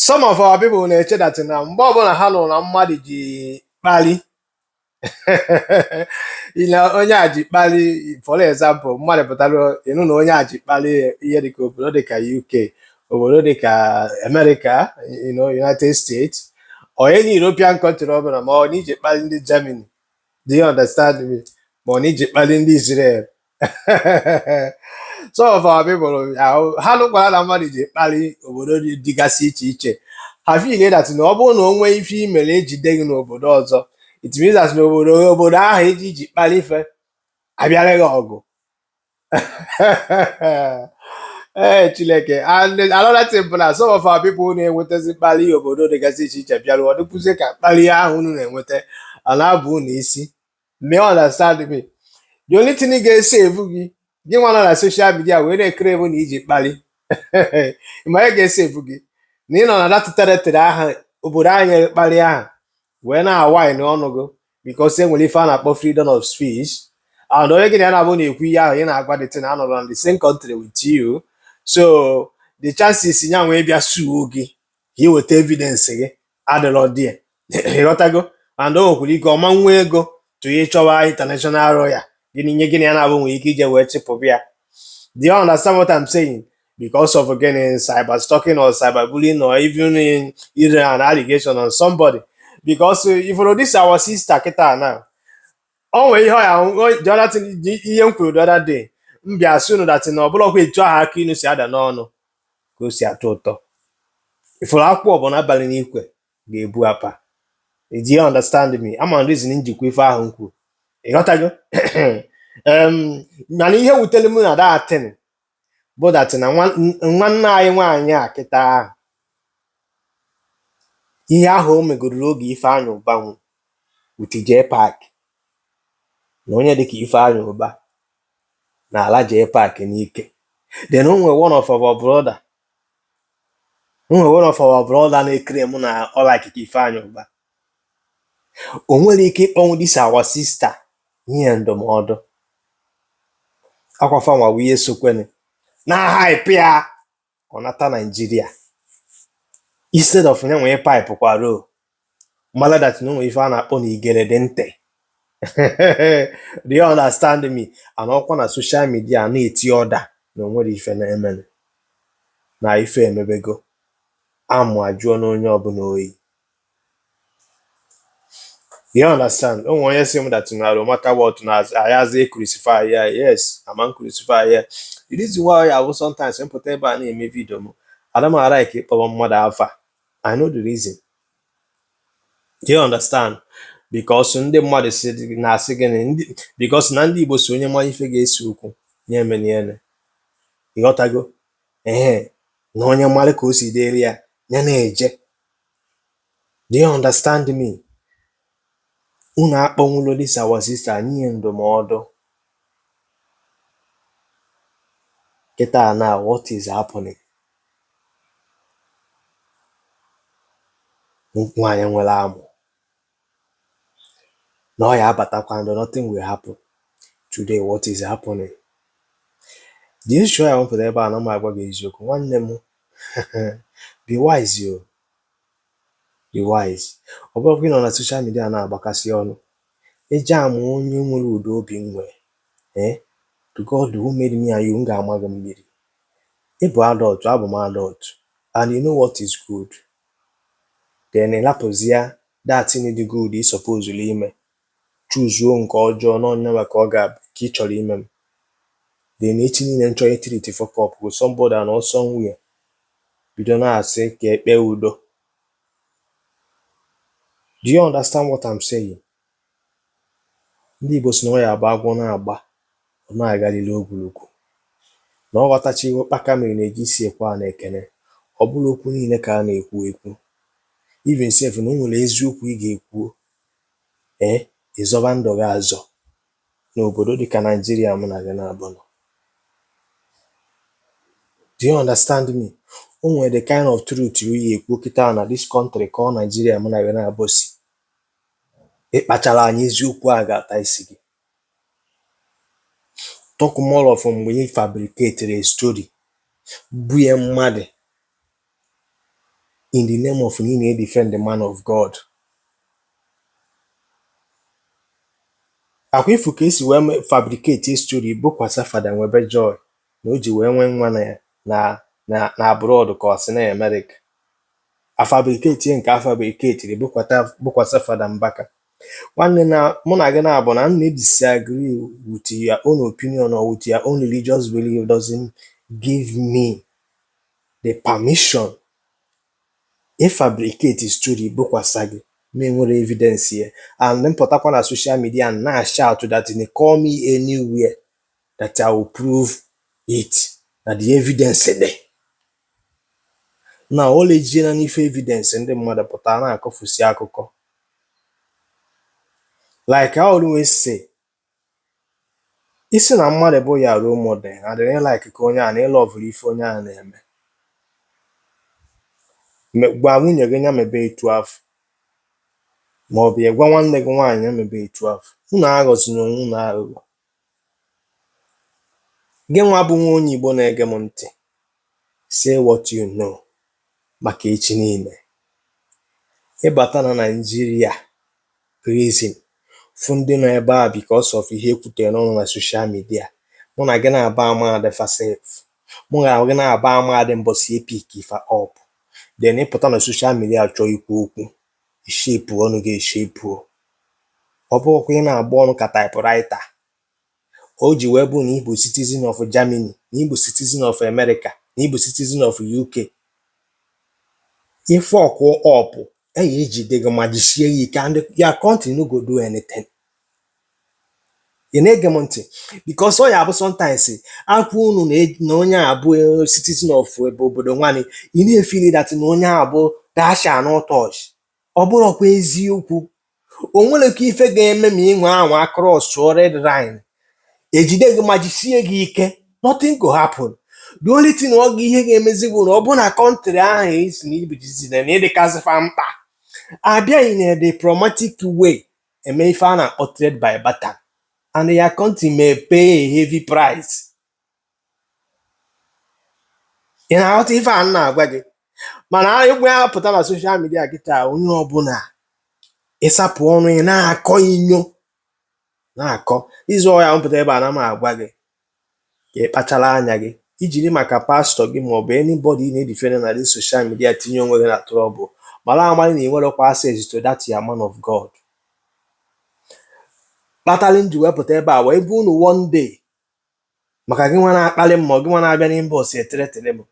Some of our people na-eche that na mgbe ọbụla ha nụrụ na mmadụ ji kpali na onye a ji kpali, for example, mmadụ pụtara ịnụ na onye a ji kpali ihe dịka obodo dịka UK, obodo dịka America, United States or any European country ọbụla, ma ọ na iji kpali ndị Germany, do you understand me, ma ọ na iji kpali ndị Israel. Some of our people, ha nụkwara na mmadụ ji kpali obodo dịgasị iche iche, ha feel that na ọ bụrụ na o nwee ife i mere ejide gị n'obodo ọzọ, it means that n'obodo obodo ahụ iji kpali ife abịara gị ọgụ. Ee, Chineke. And another thing bụ na some of our people na-enwetazi mkpali obodo dịgasị iche iche bịara, ọ dịkwuzie ka mkpali ahụ unu na-enweta ọ na-abụ unu isi. May you understand me? The only thing ga-esave gị, gị nwa nọ na social media wee na-ekere, bụ na iji kpali ma ihe ga-esave gị na ị nọ na that territory ahụ obodo ahụ nyere mkpali ahụ wee na-awine ọnụ gị, because e nwere ife a na-akpọ freedom of speech, and onye gị na ya na-abụ na-ekwu ihe ahụ ị na-agwa the thing anọrọ na the same country with you, so the chances ya nwee bịa sue gị ka ị weta evidence gị adịrọ there. Ịghọtago? And o nwekwara ike ọma nwa ego tụ ịchọwa international lawyer gịnị nye gịnị ya na-abụ nwere ike ije wee chịpụ ya. Do you understand what I'm saying? Because of again cyber stalking or cyberbullying or even in even an allegation on somebody. Because if you this our sister kịta now, o nwere ihe ọ ya the other thing, ihe m kwuru the other day, m bịa sị unu that na ọ bụrụkwa etu ahụ aka inu si ada n'ọnụ ka o si atọ ụtọ. Ifuru akwụkwọ ọbụla abalị n'ikwe ga-ebu apa. Do you understand me? Ama reason njikwa ife ahụ m kwuru. Ịghọtago? Mana ihe wutere m na that thing bụ that na nwanne anyị nwaanyị a kịta ahụ, ihe ahụ o megoro oge Ifeanyị Ụba nwụ with J Park, na onye dịka Ifeanyị Ụba na ala J Park n'ike, then o nwere one of our brother, o nwere one of our brother na-ekere mụ na ọ like ka Ifeanyị Ụba o nwere ike ịkpọnwụ this our sister nye ndụmọdụ akwafa nwa bụ ihe sokwene na hype ya ọ nata Naijiria instead of ya nwee pipe kwaro mara that na o nwere ife a na-akpọ na igere dị ntị. Do you understand me? And ọkwa na social media na-eti ọda na o nwere ife na-emenụ na ife emebego amụ ajụọ na onye ọbụla oyi. Do you understand? O nwere onye sị m that na no matter what na ayazi crucify ya. Yes, ama crucify ya. The reason why ya bụ sometimes m pụta ebe a na-eme video m, ada m like ịkpọrọ mmadụ afa. I know the reason. Do you understand? Because ndị mmadụ si na-asị gịnị ndị, because na ndị Igbo si onye mara ife ga-ese okwu ya emeniene. Ịghọtago? Ehe, na onye mara ka o si dịrị ya, ya na-eje. Do you understand me? Unu akpọnwụlo this our sister nye ndụmọdụ. Kịta now, what is happening? Nwaanyị nwere amụ na ọ ya abatakwa ndụ, nothing will happen. Today, what is happening? The issue a wepụta ebe a na m agwa gị eziokwu, nwanne m, be wise o, be wise. Ọ bụrụkwa ị nọ na social media na-agbakasị ọnụ eji ama onye nwere ụdị obi m nwere, eh, to God who made me and you, m ga-ama gị mmiri. Ị bụ adult, abụ m adult, and you know what is good. Then ị lapụzia that thing dị good ị supposed ime, chuzuo nke ọjọọ n'ọnya maka ọ ga-abụ ka ị chọrọ ime m. Then echi niile m chọrọ itreat fuck up with somebody and somewhere bido na-asị ka ekpe udo. Do you understand what I'm saying? Ndị Igbo sị na ọ ya agba agwọ na-agba ọ na-agarịrị ogwurugwu na ọ ghọtachighị ụkpaka mere na-eji isi ekwe a na-ekene. Ọ bụrụ okwu niile ka a na-ekwu ekwu, even sef na o nwere eziokwu ị ga-ekwu, ee, ịzọba ndụ gị azọ n'obodo dịka Naijiria mụ na gị na-abụ nọ. Do you understand me? O nwere the kind of truth you ga-ekwu kịta na this country called Nigeria mụ na gị na-abụ si ịkpachara anya, eziokwu a ga-ata isi gị. Talk more of mgbe ị fabricate a story buye mmadụ. In the name of na ị na-edefend the man of God. Akwa ifu ka esi wee fabricate story bokwasa Fada Nwebe Joy na o ji wee nwee nwa na abroad, ka ọ sị na America. A fabricate nke a fabricate bokwasa Fada Mbaka. Nwanne, na mụ na gị na-abụ na m na-disagree with your own opinion or with your own religious belief doesn't give me the permission ịfabricate story bokwasa gị ma enwere evidence ya, and mpụtakwa na social media and na shout that they call me anywhere that I will prove it, na the evidence dị na o lejiela n'ife evidence. Ndị mmadụ pụtara na-akọfusi akụkọ. Like I always say, isi na mmadụ bụ ya role model and ị like ka onye a na ịlọvụrụ ife onye a na-eme, gwa nwunye gị ya mebe etu afọ, maọbụ ya gwa nwanne gị nwaanyị ya mebe etu afọ. Unu aghọzina onwe unu aghụghọ. Gị nwa bụ nwa onye Igbo na-ege m ntị, say what you know maka echi niile. Ịbata na Naịjirịa prison, fụ ndị nọ ebe a because of ihe ekwutere n'ọnụ na social media, mụ na gị na-aba amadị fa sef, mụ na gị na-aba amadị mbọsị epick fa up. Then ịpụta na social media chọọ ikwu okwu, ishepu ọnụ gị eshepuo. Ọ bụrụkwa ị na-agba ọnụ ka typewriter, o ji wee bụ na ị bụ citizen of Germany, na ị bụ citizen of America, na ị bụ citizen of UK, ife ọkụ ọpụ e ya ejide gị ma jisie ya ike, and your country no go do anything. Ị na-ege m ntị? Because ọ ya bụ sometimes akwa unu na onye a bụ citizen of ebe obodo nwanne, ị na-efeel that na onye a bụ thou shall not touch. Ọ bụrụkwa eziokwu, o nwere ka ife ga-eme ma ị nwee anwa cross red line, ejide gị ma jisie gị ike. Nothing go happen. The only thing ọ ga ihe ga-emezi bụ na ọ bụ na country ahụ isi na ibu citizen na ịdịkasị fa mkpa, abịaghị na diplomatic way eme ife a na-akpọ trade by barter, and your country may pay a heavy price. Ị na-aghọta ife a m na-agwa gị? Mana egbe apụta na social media kịta, onye ọbụla ịsapụ ọnụ, ị na-akọ inyo na-akọ izu ọya mpụta ebe a na m agwa gị ka ị kpachara anya gị ijiri maka pastọ gị maọbụ anybody ị na-edefend na this social media tinye onwe gị na trouble. Mara amara na ị nwerekwa access to that your man of God. Kpatara m ji wepụta ebe a wee bụ unu one day, maka gị nwa na-akpali m ma gị nwa na-abịa n'inbox eteretele m,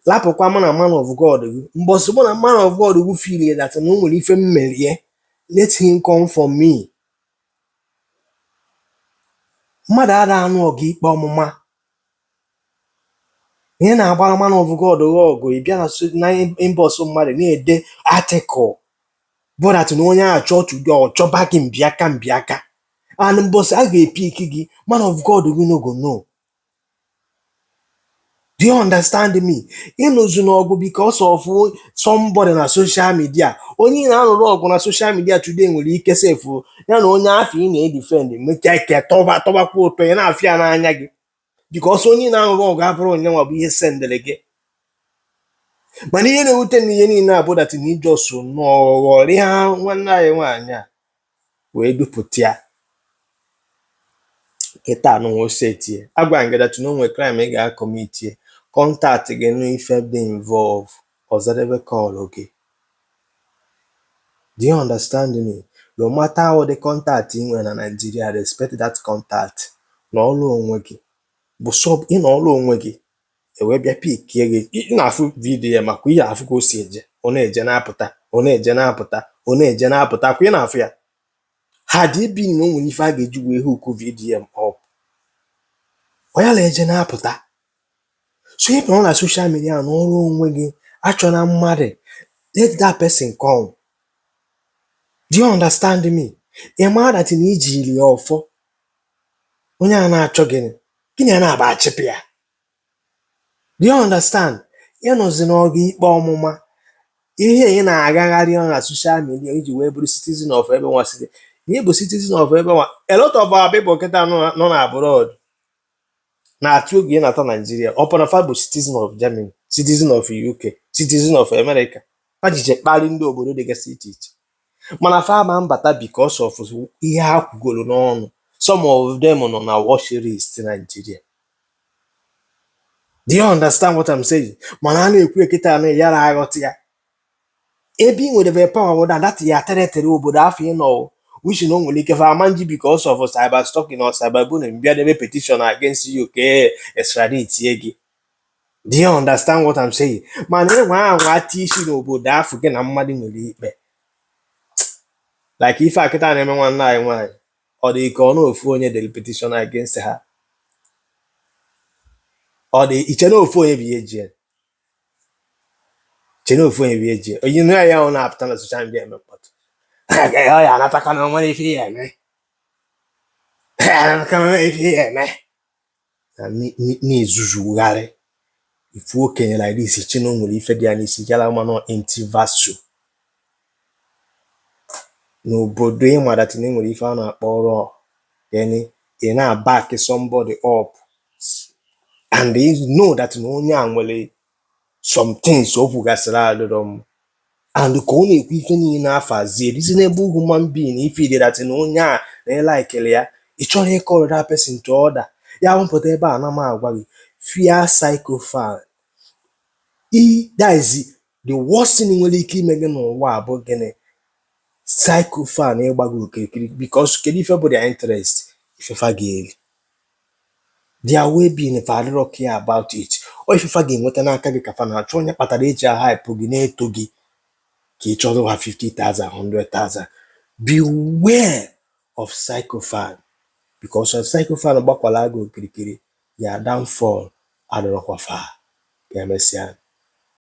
lapụkwa mụ na man of God gị. Mbọsị mụ na man of God gị feel that na o nwere ife m merie, let him come for me. Mmadụ ada anụ ọgụ ikpe ọmụma. Ihe na-agbara man of God gị ọgụ, ị bịa na inbox mmadụ na-ede article bụ that na onye a chọọ to ọ chọba gị mbịaka mbịaka, and mbọsị a ga-epick gị, man of God gị no go know. Do you understand me? Ịnụzu n'ọgụ because of somebody na social media. Onye ị na-anụrụ ọgụ na social media today nwere ike sef ya na onye afọ ị na-edefend mechaa ike tọba tọbakwa ụtọ, ị na-afịa n'anya gị, because onye ị na-anụrụ ọgụ abụrụ onye nwa bụ ihe sendịrị gị. Mana ihe na-ewute na ihe niile abụ that na ijos nnọọ ghọrịa nwanne anyị nwaanyị a wee dupụta ya kịta anụnwa osetie. Agwa m gị that na o nwere crime ị ga-acommitie, contact gị n'ife dị involve, ọzadebe call gị. Do you understand me? No matter how the contact ị nwere na Nigeria, respect that contact. N'ọrụ onwe gị bụ sọ ị nọọrụ onwe gị, ewee bịa pickie gị. Ị na-afụ video ya makwa ihe afụ ka o si eje, ọ na-eje na-apụta, ọ na-eje na-apụta, ọ na-eje na-apụta. Kwa ị na-afụ ya, ha dị ibi na o nwere ife a ga-eji wee hook VDM up, ọ ya na-eje na-apụta. So ị nọ na social media n'ọrụ onwe gị, achọna mmadụ, let that person come. Do you understand me? Ị maa that na ijiri ya ọfọ, onye a na-achọ gịnị, gịnị ya na-aba achịpụ ya. Do you understand? Ịnọzi n'ọgụ ikpe ọmụma, ihe ị na-agagharị na social media iji wee bụrụ citizen of ebe nwa site na ịbụ citizen of ebe nwa. A lot of our people kịta nọ na abroad na-atụ egwu ịnata Nigeria, ọ pụrụ fa bụ citizen of Germany, citizen of UK, citizen of America. Fa jiche kparị ndị obodo dịgasị iche iche, mana fa ama mbata because of ihe ha kwugoro n'ọnụ. Some of them nọ na watch list Nigeria. Do you understand what I'm saying? Mana a na-ekwu kịta na yara aghọta ya. Ebe ị nwere power bụ na that ya territory, obodo afọ ị nọ, which na o nwere ike fa ama nji because of cyber stalking or cyber bullying bịa debe petition against you ka e extradite gị. Do you understand what I'm saying? Mana ịnwa anwa ati isi n'obodo afọ gị na mmadụ nwere ikpe, like ife a kịta na-eme nwanne anyị nwaanyị, ọ dị ka ọ na ofu onye dere petition against ha. Ọ dị iche na ofu onye bụ ihe ji ya, che na ofu onye bụ ihe ji ya. Onye nụ ya, ọ na-apụta na social media eme mkpọtụ, ọ ya anatakwa na nwere ife ya eme, ya anatakwa na nwere ife ya eme na na-ezuzugharị. Ifu okenye like this, che na o nwere ife dị ya n'isi, yara mana empty vessel. N'obodo ịma that na enwere ife a na-akpọ law, then ị na-back somebody up and you know that na onye a nwere some things o kwugasịrị adịrọ mma, and ka ọ na-ekwu ife niile afọ azie reasonable human being, ife ide that na onye a na ịlikere ya, ị chọrọ ịcall that person to order. Ya mpụta ebe a na m agwa gị, fear sycophant. I that is the worst thing nwere ike ime gị n'ụwa a bụ gịnị? Sycophant ịgba gị okirikiri, because kedu ife bụ their interest? Ifefa ga-eri, their well-being, fa adịrọ care about it. Ọ ifefa ga-enweta n'aka gị ka fa na-achọ. Onye kpatara eji ahype gị na-eto gị ka ị chọrọ ha 50,000, 100,000. Beware of sycophant, because of sycophant gbakwara gị okirikiri, ya downfall adịrọkwa far. Ka emesịa.